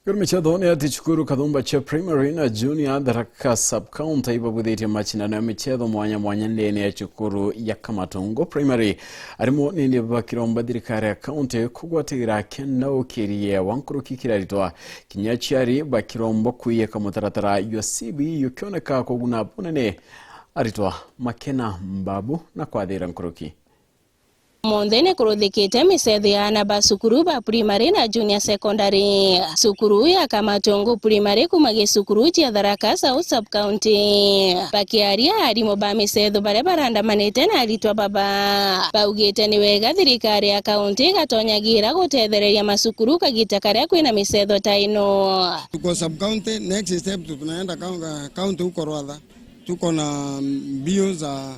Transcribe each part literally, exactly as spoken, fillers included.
Kuri michetho ni ati cukuru Kathumba cha Primary na Junior Tharaka Sub-County ibabwithitie macindano ya michetho mwanya mwanya ndene ya cukuru ya Kamatungu Primary. Arimu nini bakiromba thirikari ya county kugwatigira kenda ukirie wa nkuruki kiri aritwa. Kinya aciari bakiromba kwiyeka mutaratara jwa C B E jukioneka kuguna bunene aritwa makena mbabu na kwathira nkuruki. Monthe ni kuruthikite micetho ya aana ba cukuru ba primary na junior secondary. Cukuru ya Kamatungu Primary kuma gicukuru cia Tharaka South Sub-County. Bakiaria arimu ba micetho baria barandamanite na aritwa baba, baugite ni wega thirikari ya county igatonyagira gutethereria macukuru kagita karia kwina micetho ta ino. Tuko sub county, next step tu-, tunaenda coun-, county huko Rwatha. Tuko na mbio za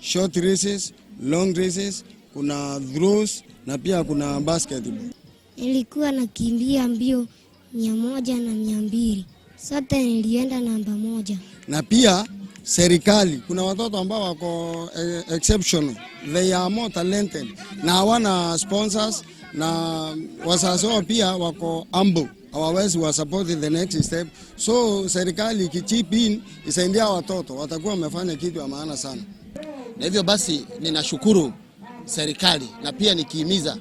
short races, long races, kuna throws na pia kuna basketball. Nilikuwa nakimbia mbio mia moja na mia mbili. Sote nilienda namba moja. Na pia serikali, kuna watoto ambao wako, eh, exceptional. They are more talented. Na hawana sponsors, na wazazi wao pia wako humble. Hawawezi wa support in the next step. So serikali ikichip in, isaidia watoto, watakuwa wamefanya kitu ya maana sana. Na hivyo basi, ninashukuru serikali na pia nikihimiza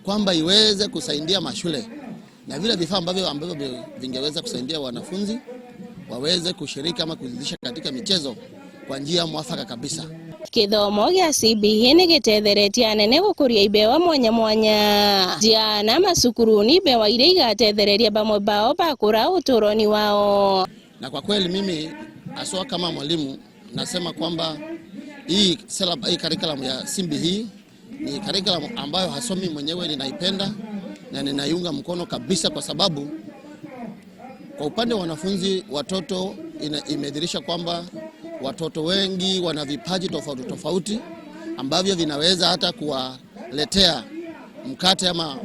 kwamba iweze kusaidia mashule na vile vifaa ambavyo, ambavyo vi-, vingeweza kusaidia wanafunzi waweze kushiriki ama kujihusisha katika michezo kwa njia mwafaka kabisa. Kithomo gia C B E ni gitetheretie anene gukuria ibewa mwanya mwanya. Ciana macukuruni, ibewa iria igatethereria bamwe bao bakura uturoni wao. Na kwa kweli mimi, haswa kama mwalimu, nasema kwamba hii syllab-, hii curriculum ya C B E ni curriculum ambayo haswa mimi mwenyewe ninaipenda na ninaiunga mkono kabisa, kwa sababu kwa upande wa wanafunzi, watoto, ina-, imedhihirisha kwamba watoto wengi wana vipaji tofauti tofauti ambavyo vinaweza hata kuwaletea mkate ama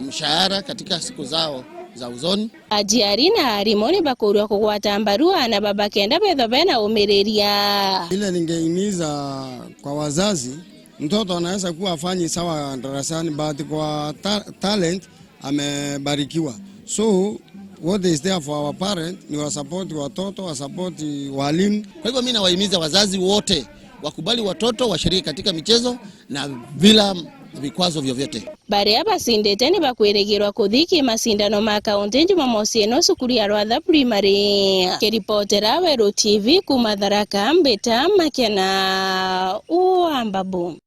mshahara katika siku zao za usoni. Aciari na arimu ni bakurua kugwata mbaru aana baba kenda bethwa bena umiriria. Ile ningehimiza kwa wazazi, mtoto anaweza kuwa afanyi sawa darasani, but kwa ta-, talent amebarikiwa. So what is there for our parent ni wa support watoto, wa support walimu. Kwa hivyo mimi nawahimiza wazazi wote wakubali watoto washiriki katika michezo na bila vikwazo vyovyote. Baria bacindite ni bakwirigirwa kuthi ki macindano ma kaunti Jumamosi ino cukuru ya Rwatha Primary. Kiripotera Weru T V kuma Tharaka, mbita Makena wa Mbabu.